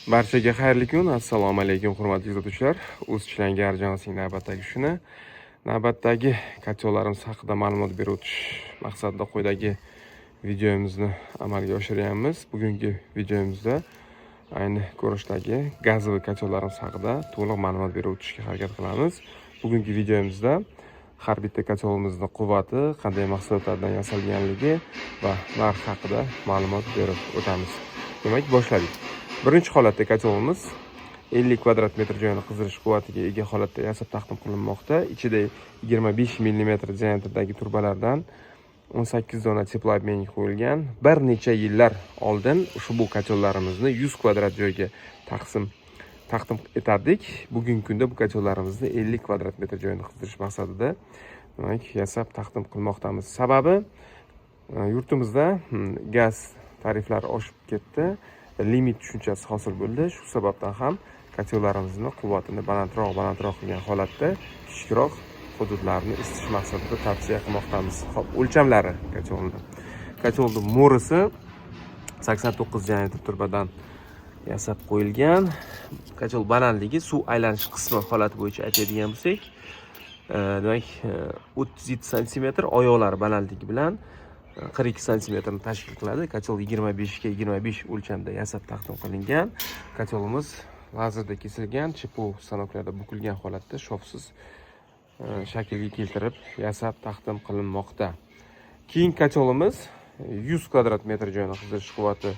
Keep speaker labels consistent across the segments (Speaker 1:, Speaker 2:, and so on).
Speaker 1: Barchaga xayrli kun. Assalomu alaykum, hurmatli kuzatuvchilar. O'z jamoasining navbatdagi shuni navbatdagi котёл larimiz haqida ma'lumot berib o'tish maqsadida quyidagi videomizni amalga oshiryapmiz. Bugungi videomizda ayni ko'rinishdagi газовый котёл larimiz haqida to'liq ma'lumot berib o'tishga harakat qilamiz. Bugungi videomizda har bitta котёл imizni quvvati, qanday mahsulotlardan yasalganligi va narx haqida ma'lumot berib o'tamiz. Demak, boshladik. Birinchi holatda котёл imiz 50 kvadrat metr joyni qizdirish quvvatiga ega holatda yasab taqdim qilinmoqda. Ichida 25 mm diametrdagi trubalardan 18 dona теплообменник qo'yilgan. Bir necha yillar oldin ushbu котёл larimizni 100 kvadrat joyga taqdim etardik. Bugungi kunda bu котёл larimizni 50 kvadrat metr joyni qizdirish maqsadida, demak, yasab taqdim qilmoqdamiz. Sababi yurtimizda gaz tariflari oshib ketdi, limit tushunchasi hosil bo'ldi. Shu sababdan ham котёл larimizni quvvatini balandroq qilgan holatda kichikroq hududlarni isitish maqsadida tavsiya qilmoqdamiz. Xo'p, o'lchamlari котёл ni. Котёл ni mo'risi 89 diametr trubadan yasab qo'yilgan. Котёл balandligi, suv aylanish qismi holati bo'yicha aytadigan bo'lsak, demak, 37 santimetr, oyoqlari balandligi bilan 42 santimetrni tashkil qiladi. Котёл 25 ga 25 o'lchamda yasab taqdim qilingan. Котёл imiz lazerda kesilgan, ЧПУ stanoklarda bukilgan holatda шов siz shaklga keltirib yasab taqdim qilinmoqda. Keyingi котёл imiz 100 kvadrat metr joyni qizdirish quvvati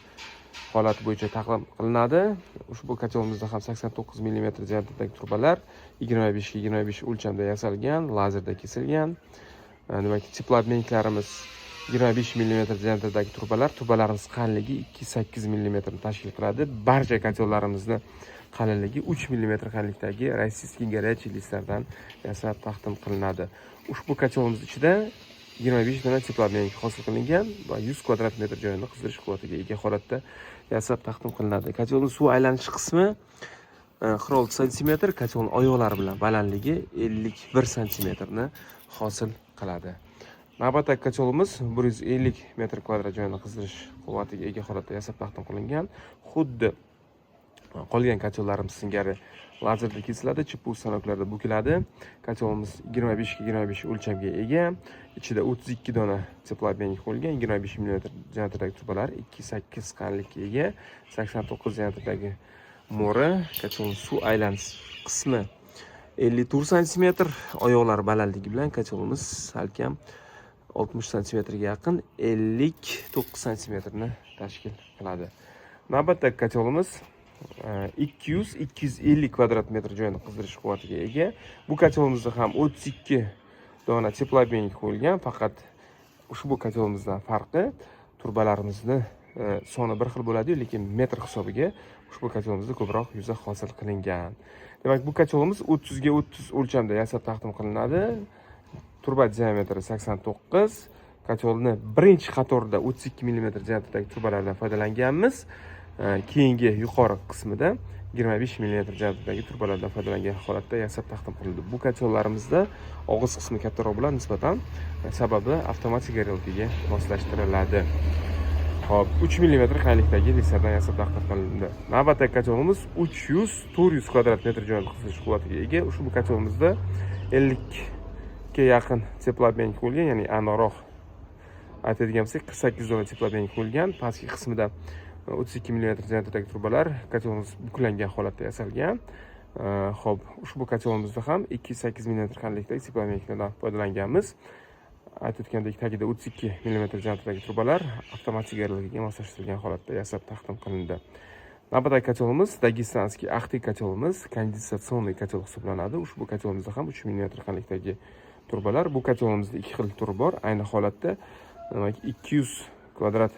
Speaker 1: holati bo'yicha taqdim qilinadi. Ushbu котёл imizda ham 89 mm diametrdagi trubalar 25 ga 25 o'lchamda yasalgan, lazerda kesilgan. Demak, теплообменник larimiz 25 mm diametrdagi trubalar, trubalarimiz qalinligi 2,8 mm tashkil qiladi. Barcha котёл larimizni qalinligi 3 mm qalinlikdagi российский горячий лист lardan yasab taqdim qilinadi. Ushbu котёл imiz ichida 25 dona теплообменник hosil qilingan va 100 kvadrat metr joyni qizdirish quvvatiga ega holatda yasab taqdim qilinadi. Котёл ning suv aylanish qismi 46 santimetr, котёл ning oyoqlari bilan balandligi 51 santimetrni hosil qiladi. Navbatdagi котёл imiz 150 metr kvadrat joyni qizdirish quvvatiga ega holatda yasab taqdim qilingan. Xuddi qolgan котёл larimiz singari lazerda kesiladi, ЧПУ stanoklarda bukiladi. Котёл imiz 25 ga 25 o'lchamga ega. Ichida 32 dona теплообменник qo'yilgan, 25 mm diametrdagi trubalar 2,8 qalinlikka ega, 89 diametrdagi mo'ri, котёл ning suv aylanish qismi 54 santimetr, oyoqlari balandligi bilan котёл imiz salkam 60 santimetrga yaqin, 59 santimetrni tashkil qiladi. Navbatdagi котёл imiz 200-250 kvadrat metr joyni qizdirish quvvatiga ega. Bu котёл imizda ham 32 dona теплообменник qo'yilgan, faqat ushbu котёл imizdan farqi trubalarimizni soni bir xil bo'ladi, lekin metr hisobiga ushbu котёл imizda ko'proq yuza hosil qilingan. Demak, bu котёл imiz 30 ga 30 o'lchamda yasab taqdim qilinadi. Truba diametri 89. Котёл ni birinchi qatorida 32 mm diametrdagi trubalardan foydalanganmiz. Keyingi yuqori qismida 25 mm diametrdagi trubalardan foydalangan holatda yasab taqdim qilindi. Bu котёл larimizda og'iz qismi kattaroq bo'ladi nisbatan, sababi avtomatik горелка ga moslashtiriladi. Xo'p, 3 mm qalinlikdagi лист lardan yasab taqdim qilindi. Navbatdagi котёл imiz 300-400 kvadrat metr joyni qizdirish quvvatiga ega. Ushbu котёл imizda 50 ga yaqin теплообменник qo'yilgan, ya'ni aniqroq aytadigan bo'lsak, 48 dona теплообменник qo'yilgan. Pastki qismida 32 mm diametrdagi trubalar, котёл imiz buklangan holatda yasalgan. Xo'p, ushbu котёл imizda ham 2,8 mm qalinlikdagi теплообменник lardan foydalanganmiz. Aytib o'tgandek, tagida 32 mm diametrdagi trubalar avtomatik горелка ga moslashtirilgan holatda yasab taqdim qilindi. Navbatdagi котёл imiz дагестанский Ахты котёл imiz конденсационный котёл hisoblanadi. Ushbu котёл imizda ham 3 mm qalinlikdagi trubalar. Bu котёл imizda ikki xil turi bor. Ayni holatda, demak, 200 kvadrat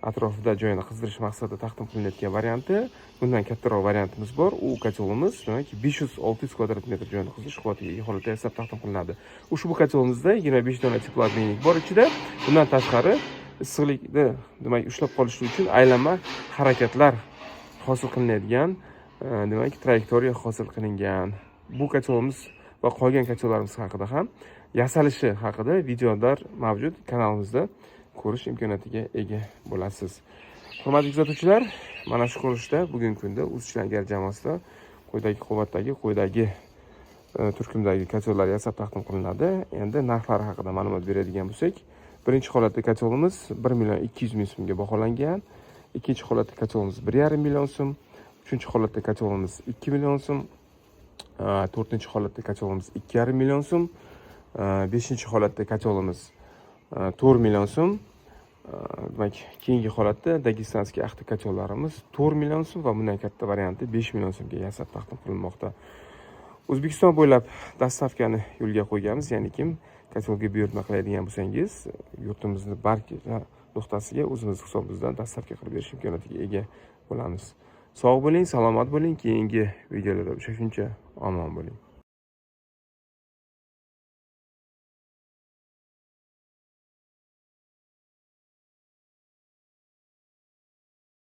Speaker 1: atrofida joyini qizdirish maqsadida taqdim qilinayotgan varianti. Bundan kattaroq variantimiz bor. U котёл imiz, demak, 500-600 kvadrat metr joyini qizdirish quvvatiga ega holatda yasab taqdim qilinadi. Ushbu котёл imizda 25 dona теплообменник bor ichida. Bundan tashqari issiqlikni, demak, ushlab qolish uchun aylanma harakatlar hosil qilinadigan, demak, trayektoriya hosil qilingan. Bu котёл imiz va qolgan котёл larimiz haqida ham, yasalishi haqida videolar mavjud kanalimizda, ko'rish imkoniyatiga ega bo'lasiz. Hurmatli kuzatuvchilar, Mana shu ko'rinishda bugungi kunda Uzchilangar jamoasida quyidagi quvvatdagi, quyidagi turkumdagi котёл lar yasab taqdim qilinadi. Endi narxlari haqida ma'lumot beradigan bo'lsak, birinchi holatda котёл imiz 1 200 000 so'mga baholangan, ikkinchi holatda котёл imiz 1,5 million so'm, uchinchi holatda котёл imiz 2 million so'm, to'rtinchi holatda котёл imiz 2,5 million so'm, beshinchi holatda котёл imiz 4 million so'm. Demak, keyingi holatda дагестанский axta котёл larimiz 4 million so'm va bundan katta varianti 5 million so'mga yasab taqdim qilinmoqda. O'zbekiston bo'ylab доставка ni yo'lga qo'yganmiz, ya'ni kim котёл ga buyurtma qiladigan bo'lsangiz, yurtimizni barcha nuqtasiga o'zimiz hisobimizdan доставка qilib berish imkoniyatiga ega bo'lamiz. Sog' bo'ling, salomat bo'ling, keyingi videolarda uchrashguncha omon bo'ling.